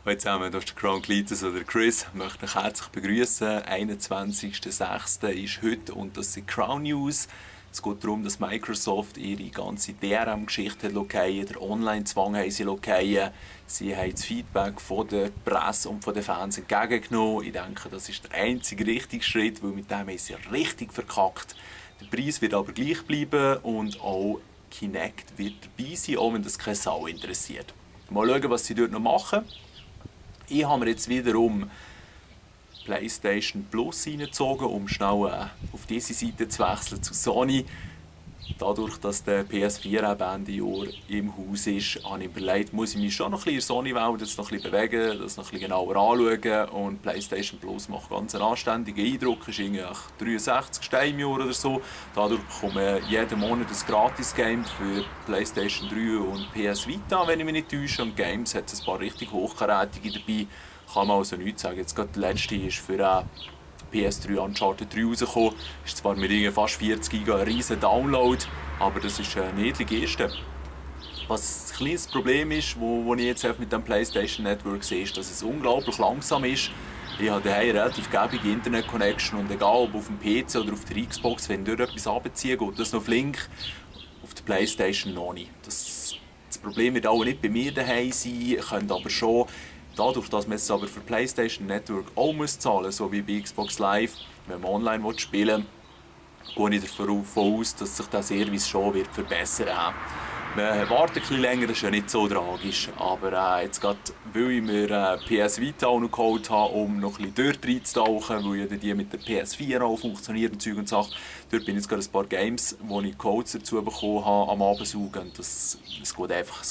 Hallo zusammen, hier ist der Crown Cletus oder Chris. Ich möchte euch herzlich begrüßen. 21.06. ist heute und das sind Crown News. Es geht darum, dass Microsoft ihre ganze DRM-Geschichte fallen, den Online-Zwang haben sie fallen. Sie haben das Feedback von der Presse und von den Fans entgegengenommen. Ich denke, das ist der einzige richtige Schritt, weil mit dem haben sie richtig verkackt. Der Preis wird aber gleich bleiben und auch Kinect wird dabei sein, auch wenn das keine Sau interessiert. Mal schauen, was sie dort noch machen. Ich habe mir jetzt wiederum PlayStation Plus reingezogen, um schnell auf diese Seite zu wechseln, zu Sony. Dadurch, dass der PS4 Ende Jahr im Haus ist, habe ich überlegt, muss ich mich schon noch ein bisschen in der Sony-Welt jetzt noch ein bisschen bewegen, das noch ein bisschen genauer anschauen. Und PlayStation Plus macht ganz einen anständigen Eindruck, ist irgendwie 63 Steine im Jahr oder so. Dadurch bekomme ich jeden Monat ein Gratis-Game für PlayStation 3 und PS Vita, wenn ich mich nicht täusche. Und Games hat ein paar richtig hochkarätige dabei, kann man also nichts sagen. Jetzt gerade der letzte ist für PS3 Uncharted 3 rausgekommen. Ist zwar mit fast 40 GB ein riesen Download, aber das ist ein niedlicher Erste. Was ein kleines Problem ist, wo ich jetzt mit dem PlayStation Network sehe, ist, dass es unglaublich langsam ist. Ich habe daheim eine relativ gäbige Internet-Connection und egal ob auf dem PC oder auf der Xbox, wenn ich dort etwas runterziehe, geht das noch flink. Auf der PlayStation noch nicht. Das Problem wird auch nicht bei mir daheim sein, könnte aber schon. Dadurch, dass man es aber für PlayStation Network auch zahlen muss, so wie bei Xbox Live, wenn man online spielen will, gehe ich davon aus, dass sich der Service schon wird verbessern wird. Man wartet ein bisschen länger, das ist ja nicht so tragisch. Aber jetzt gerade, weil ich mir PS Vita auch noch geholt habe, um noch ein bisschen dort reinzutauchen, weil ja die mit der PS4 auch funktioniert und Zeug und Sachen. Dort bin ich jetzt gerade ein paar Games, die ich Codes dazu bekommen habe, am Abend saugen. Es geht einfach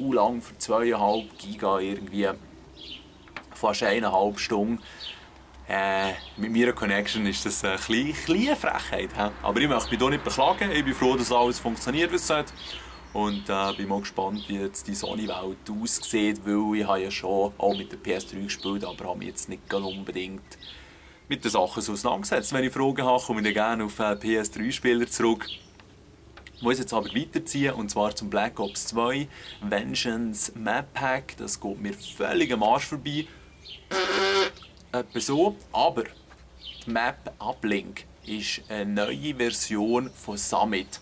lang für 2,5 Giga irgendwie. Fast 1,5 Stunden. Mit meiner Connection ist das eine kleine Frechheit. Aber ich möchte mich hier nicht beklagen. Ich bin froh, dass alles funktioniert, wie es sollte. Und bin mal gespannt, wie jetzt die Sony-Welt aussieht, weil ich habe ja schon auch mit der PS3 gespielt, aber habe mich jetzt nicht unbedingt mit den Sachen so auseinandergesetzt. Wenn ich Fragen habe, komme ich dann gerne auf PS3-Spieler zurück. Ich muss jetzt aber weiterziehen, und zwar zum Black Ops 2 Vengeance Map Pack. Das geht mir völlig am Arsch vorbei. Etwa so. Aber die Map Uplink ist eine neue Version von Summit.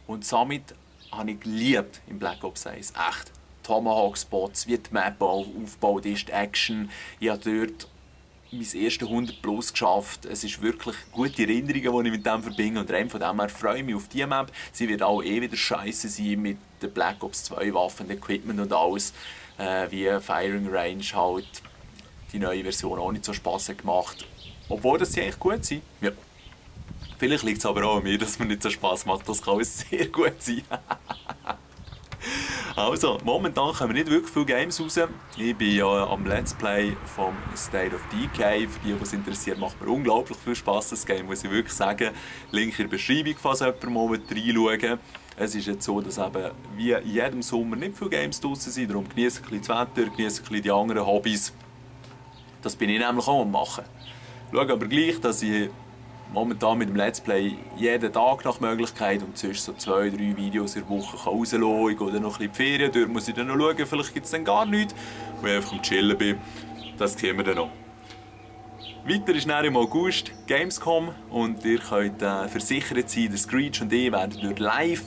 Und Summit habe ich geliebt im Black Ops 1. Echt. Tomahawk-Spots, wie die Map aufgebaut ist, die Action. Ich habe dort mein erstes 100 Plus geschafft. Es ist wirklich gute Erinnerungen, die ich mit dem verbinde. Und von dem her freue ich mich auf diese Map. Sie wird auch wieder scheiße sein mit den Black Ops 2 Waffen, Equipment und alles. Wie Firing Range halt. Die neue Version auch nicht so Spass gemacht. Obwohl das sie eigentlich gut sind. Ja. Vielleicht liegt es aber auch an mir, dass mir nicht so Spass macht. Das kann alles sehr gut sein. Also, momentan kommen nicht wirklich viele Games raus. Ich bin ja am Let's Play vom State of Decay. Für die, die es interessiert, macht mir unglaublich viel Spass, das Game, muss ich wirklich sagen. Link in der Beschreibung, falls jemand mal reinschauen. Es ist jetzt so, dass eben wie in jedem Sommer nicht viele Games draussen sind. Darum genieße ich ein bisschen das Wetter, genieße ein bisschen die anderen Hobbys. Das bin ich nämlich auch am machen. Ich schaue aber gleich, dass ich momentan mit dem Let's Play jeden Tag nach Möglichkeit und sonst so 2-3 Videos in der Woche rauslassen kann. Ich gehe dann noch ein bisschen in die Ferien, dort muss ich dann noch schauen, vielleicht gibt es dann gar nichts, wo ich einfach am Chillen bin. Das sehen wir dann noch. Weiter ist dann im August Gamescom und ihr könnt versichert sein, der Screech und ich werden dort live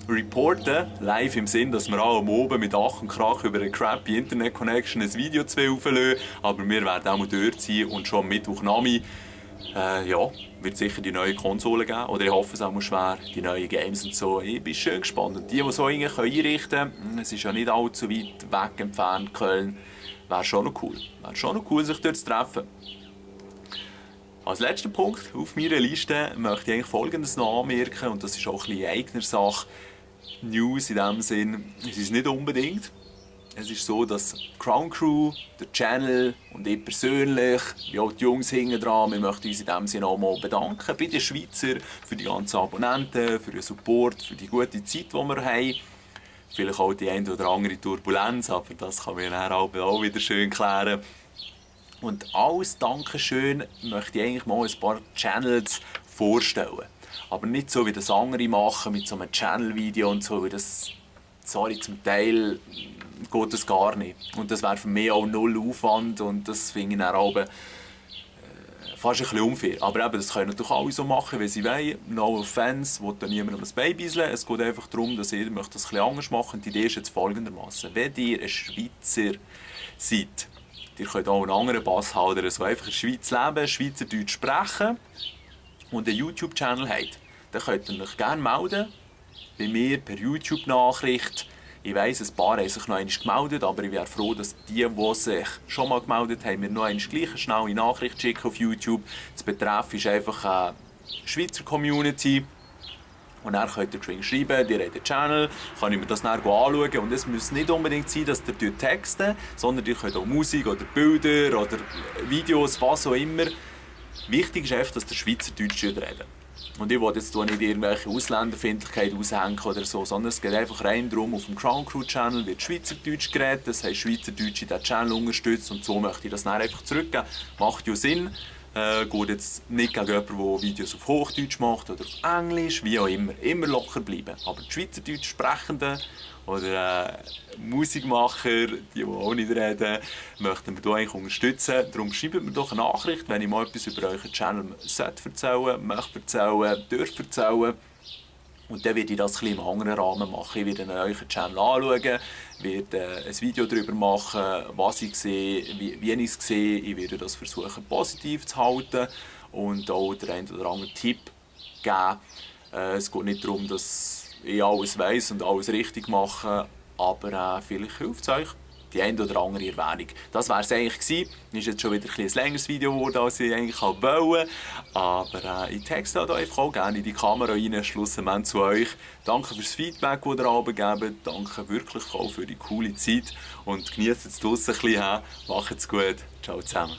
reporten. Live im Sinn, dass wir alle am Oben mit Ach und Krach über eine crappy Internet-Connection ein Video zu auflassen. Aber wir werden auch mal dort sein und schon am Mittwochnachmittag wird sicher die neue Konsole geben. Oder ich hoffe es auch mal schwer, die neuen Games und so. Ich bin schön gespannt. Und die so einrichten können, es ist ja nicht allzu weit weg entfernt, Köln, wäre schon noch cool. Wäre schon noch cool, sich dort zu treffen. Als letzter Punkt auf meiner Liste möchte ich eigentlich Folgendes noch anmerken, und das ist auch ein bisschen eigener Sache. News in dem Sinn, es ist nicht unbedingt. Es ist so, dass Crown Crew, der Channel und ich persönlich, wie auch die Jungs hinten dran, wir möchten uns in dem Sinne auch mal bedanken bei den Schweizer für die ganzen Abonnenten, für den Support, für die gute Zeit, die wir haben. Vielleicht auch die eine oder andere Turbulenz, aber das kann man dann auch wieder schön klären. Und als Dankeschön möchte ich eigentlich mal ein paar Channels vorstellen. Aber nicht so, wie das andere machen, mit so einem Channel-Video und so, wie das sorry, zum Teil geht das gar nicht. Und das wäre für mich auch null Aufwand und das finde ich dann auch fast ein bisschen unfair. Aber eben, das können natürlich alle so machen, wie sie wollen. No offense, will da niemandem das Beibeiseln. Es geht einfach darum, dass jeder das ein bisschen anders machen möchte. Die Idee ist jetzt folgendermaßen: Wenn ihr ein Schweizer seid, ihr könnt auch einen anderen Pass haben, oder so einfach in der Schweiz leben, Schweizerdeutsch sprechen und einen YouTube-Channel habt, dann könnt ihr euch gerne melden bei mir per YouTube-Nachricht. Ich weiss, ein paar haben sich noch einmal gemeldet, aber ich wäre froh, dass die sich schon mal gemeldet haben, mir noch einmal gleich eine schnelle Nachricht schicken auf YouTube. Das Betreff ist einfach eine Schweizer Community. Und dann könnt ihr geschwind schreiben, ihr habt einen Channel, kann ich mir das dann anschauen. Und es muss nicht unbedingt sein, dass ihr texten, sondern ihr könnt auch Musik oder Bilder oder Videos, was auch immer. Wichtig ist einfach, dass ihr Schweizerdeutsch reden. Und ich will jetzt hier nicht irgendwelche Ausländerfeindlichkeit aushängen oder so, sondern es geht einfach rein darum, auf dem Crown Crew Channel wird Schweizerdeutsch geredet, das heißt Schweizerdeutsche diesen Channel unterstützt und so möchte ich das dann einfach zurückgeben. Macht ja Sinn. Geht jetzt nicht gegen jemanden, der Videos auf Hochdeutsch macht oder auf Englisch, wie auch immer. Immer locker bleiben. Aber die Schweizerdeutsch Sprechenden oder Musikmacher, die auch nicht reden, möchten wir hier eigentlich unterstützen. Darum schreibt mir doch eine Nachricht, wenn ich mal etwas über euren Channel erzählen möchte erzählen, dürfte erzählen. Und dann werde ich das ein bisschen im anderen Rahmen machen. Ich werde euren Channel anschauen, werde ein Video darüber machen, was ich sehe, wie ich es sehe. Ich werde das versuchen, positiv zu halten und auch den einen oder anderen Tipp geben. Es geht nicht darum, dass ich alles weiss und alles richtig mache, aber vielleicht hilft es euch. Die eine oder andere Erwähnung. Das wäre es eigentlich gewesen. Ist jetzt schon wieder ein längeres Video geworden, als ich eigentlich wollte. Aber ich texte halt einfach auch gerne in die Kamera rein. Schlussendlich zu euch. Danke fürs Feedback, das ihr abgegeben. Danke wirklich auch für die coole Zeit. Und genießt es draussen ein bisschen. Macht's gut. Ciao zusammen.